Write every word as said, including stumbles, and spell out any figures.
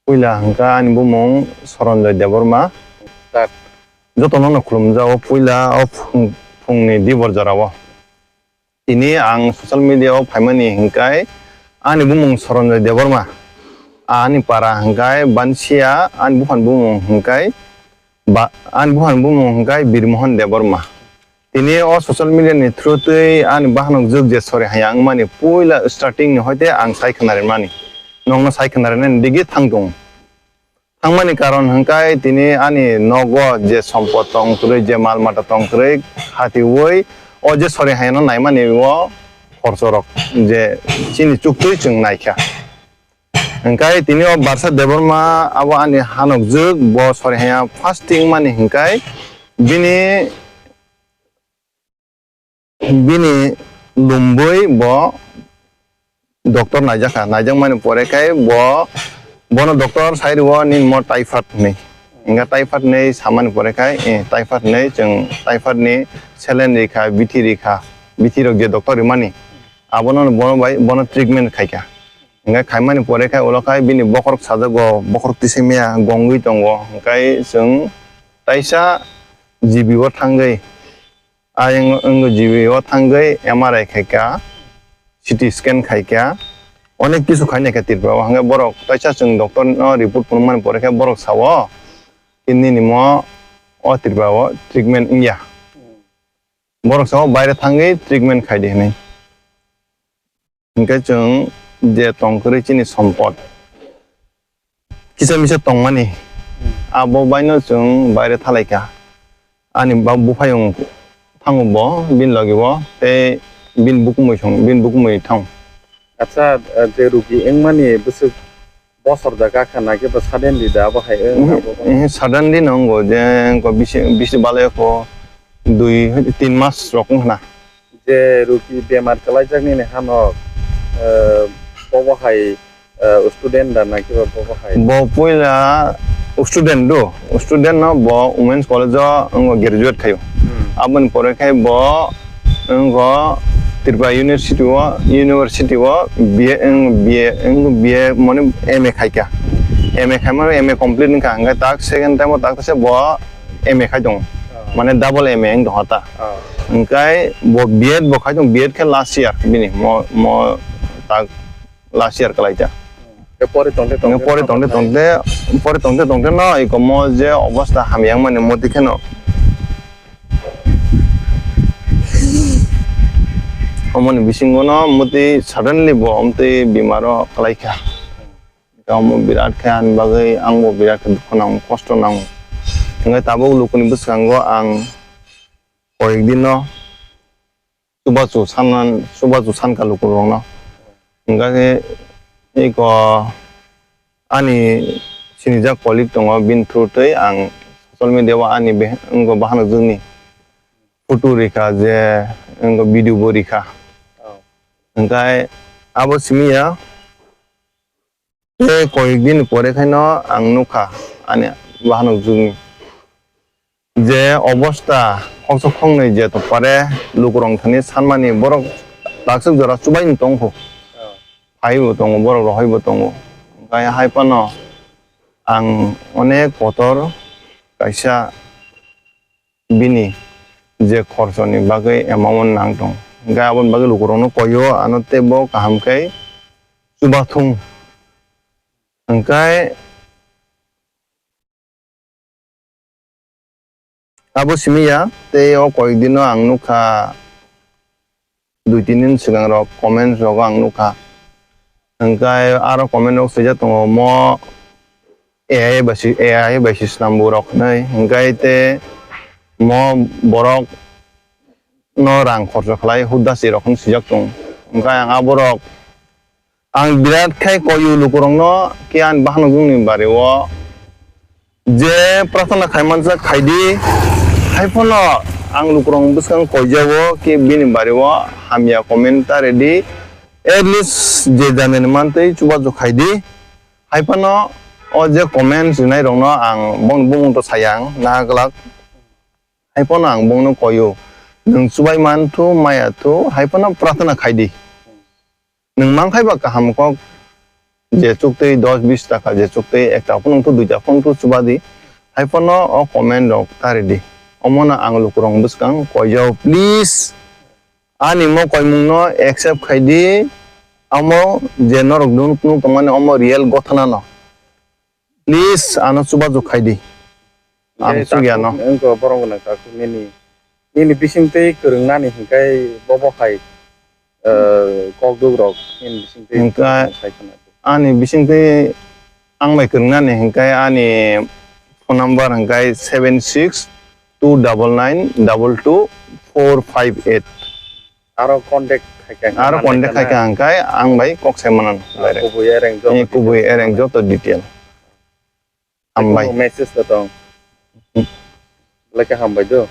Puila hwnkha ani bumung Soronjoy Debbarma. Start. Jotono no khulumjao puila o phung-, phungni dibor jorao. Tini ang social media o phaimani hwnkhe ani bumung Soronjoy Debbarma. Ani para hwnkhe Bansia, ani buphani bumung hwnkhe ba-, ani buphani bumung hwnkhe Birmohon Debbarma. Tini o social media ni through twi ani bahanok jwk je sori haya wngmani puila starting ni hoite ang sai khwnarimani. Nokno sai khwnarinani digi thang tongo. Thangmani karon hwnkhe tini ani nogo je sompot tong kwrwi, je mal mata tong kwrwi, khatiwi o je sori hayano naimani o khorchorok je chini chuktwi chwng naikha. Hwnkhe tini o Barsa Debbarma abo ani hanok jwk, bo sori haya fasting mani hwnkhe bini Bini lumbui bo doctor naijakha, naijakmani pore khai bo, bono doctor sai rwo nini mo typhoid hinwi. Hwnkhe typhoid hinwi samani pore khai, eh, typhoid hinwi chwng typhoid ni saline rikha, bithi rikha, bithi rok je doctor rimani, abono bono bai, bono treatment khaikha. Hwnkhe khaimani pore khai ulo khai bini bokhorok sajago, bokhorok tisingmaya gongwi tongo, hwnkhe chwng taisa G B o thangwi, Ayang wngwi G B o thangwi M R I khaikha, C T scan khaikha, onek kisu khainai kha Tripura o. Hwnkhe borok taisa chwng doctor no report phunukmani pore khe borok sao, nini mo o Tripura o treatment wngya. Borok sao baire thangwi treatment khaidi hinwi. Hwnkhe chwng je tong kwrwi chini sompot kisa misa tongmani, abo baino chwng baire thalaikha. Ani ba buphayung thango bo, bini logi bo, tei bini bukumui song, bini bukumui thang. Acha, je rugi wngmani bwswk bosor da gakha na khe ba suddenly da abo hai wng Mhm, abo? Mhm, suddenly no wngo je wngkha bisi, bisi balai kho dui, tin mas rok wngkha na. Je rugi bemar kwlaijak nini hano, eh, bobo hai, eh, student da na kiba bobo hai? Bo puila student do, student no bo Women's College o wngkha graduate khaio. Hmm. Aboni pore khai bo wngkha Tripura University o, University o B A, wng, B A, wng, B A mane M A khaikha. M A khaimano M A complete wngkha, hwnkhe tak second time o tak se bo M A khai tongo. Ah. Mane double M A wng tongkha ta. Ah. Hwnkhe bo B Ed bo khai tongo, B Ed khe last year bini, mo, mo tak last year kwlai ta. Hwnkhe pore tongte tongte Hwnkhe pore tongte tongte, pore tongte tongte no iko mo je obostha hamya wngmani moti kheno. Omoni bisingo no moti suddenly bo omtwi bimaro kwlaikha. Omo birat khe ani bagwi angbo birat khe dukhu nango, kosto nango. Hwnkhe tabuk lukuni bwskango ang koyek dino chubachu sanan, chubachu sankha lukurokno. Hwnkhe eko ani sinijak colleague tongo, bini through twi ang social media o ani be-, wngkha bahanok jwkni photo rikha je wngkha video bo rikha. Oh. Hwnkhe abo simi ya. Tei koyek din pore khaino ang nukha ani bahanok jwkni je obostha khoksa khoknwi je tongpare lukurok thani sanmani borok takswk jora chubaino tongkho. Phaibo tongo, borok rohorbo tongo. Hwnkhe hai phano ang onek kotor kaisa bini je khorsoni bagwi amount nang tong. Hwnkhe aboni bagwi lukurokno koio, ano teibo kaham khe chubathung. Hwnkhe abo simi ya, tei o koyek dino ang nukha dui tin din swkang rok comment rogo ang nukha. Hwnkhe aro comment rok swijak tongo, mo A I bai si, A I bai si swnambu rok hinwi. Hwnkhe tei mo borok no rang khorcho khlai hudasi rok hinwi swijak tongo. Hwnkhe ang aborok, ang birat khai koyu lukurokno khe ani bahanok jwkni bari o je prarthana khai manjak khai di, hai phano ang lukurok bwskang koijago khe bini bari o hamya comment ta redi, at least je janani mantwi chubachu khai di, hai phano o je comment rinai rokno ang bongni bumung to saya ang naha glak, hai phano ang bongno koyo, nwng chubai man thu maya thu hai phano prarthana khai di. Nwng mankhai ba kaham kok je chuktwi dos bis taka, je chuktwi ekta phone to duita phone to chuba di. Hai phano o comment rok tari di. Omo no ang lukurok bwskang koijao, please. Ani mo koimung no accept khai di. Amo je norok nuk nuk tongmani omo real gothana no. Please, ano chubachu khai di. Ang chukya no. Wngkha borok gwnang takhuk nini, nini bisingtwi kwrwngnani hinkhai bobo hai, eh, kok duk rok nini bisingtwi Hinkhai sai khna. Ani bisingtwi ang bai kwrwngnani hinkhai ani phone number hinkhai seven six two double nine double two four five eight. Aro contact khai kha Aro contact khai kha hinkhai ang bai kok sai manan. Direct. Kubui ereng joto Eh, kubui detail. Ereng joto detail. Hambai. Message to tong. Hmm. Belai khe hambai do.